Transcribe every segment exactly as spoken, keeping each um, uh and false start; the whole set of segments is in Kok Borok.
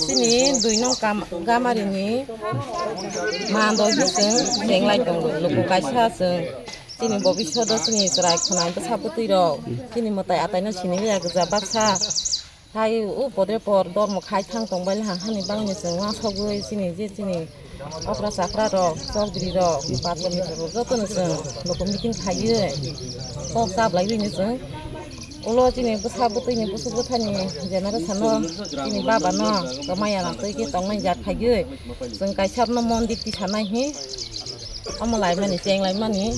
Chini dui nong kam-, gamari ni mando hi chwng chenglai tongo, luku kaisa chwng chini bobiswt o chini chwrai khwnai bwsa bwtwi rok chini mwtai atai no sini ya gwja baksa. Hai o podre por dormo khai thang tong bai ha hani bangni chwng uansugwi chini je chini okra chakra rok, chokdri rok, patwrni rok jotono chwng luku meeting khaiwi kok chablaiwi ni chwng ulo chini bwsa bwtwini busuk bwthani generation no chini baba no kwmaya twi khe tongnai jat khaiwi chwng kaisa no mondir tisanai hi. Omo laimani, cheng laimani.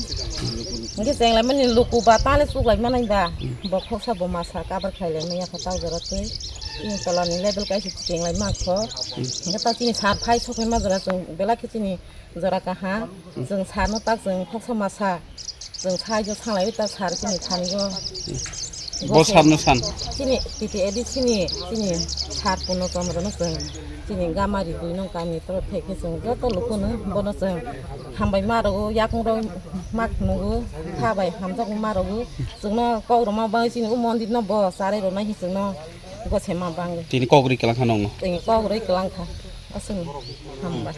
Hingke cheng laimani luku ba tale chuk laimani ba. Bo khoksa bo masa kabar khai laimani yakha tau jora twi. Chini tola ni level kaisa cheng laima kho. Hingke ta chini sar phai sok laima jora chwng belai khe chini jora kaha. Chwng sar no tak chwng khoksa masa. Chwng sai jo sanglai ta sar chini thani go. Bo sar no san. Chini T T A D chini, chini sar Purno Chandra no chwng. Chini gamari dui nong kami toro thai khe chwng joto lukuno bono chwng hambai ma rwgo, yakung rok ma khnugo, kha bai hamjak ma rwgo. Chwngno kok rwma bai chini o mondir no bo charai rwnai hi chwngno gose ma bang. Tini kok rwi kwlang kha nongno. Tini kok rwi kwlang kha. Aswng hambai.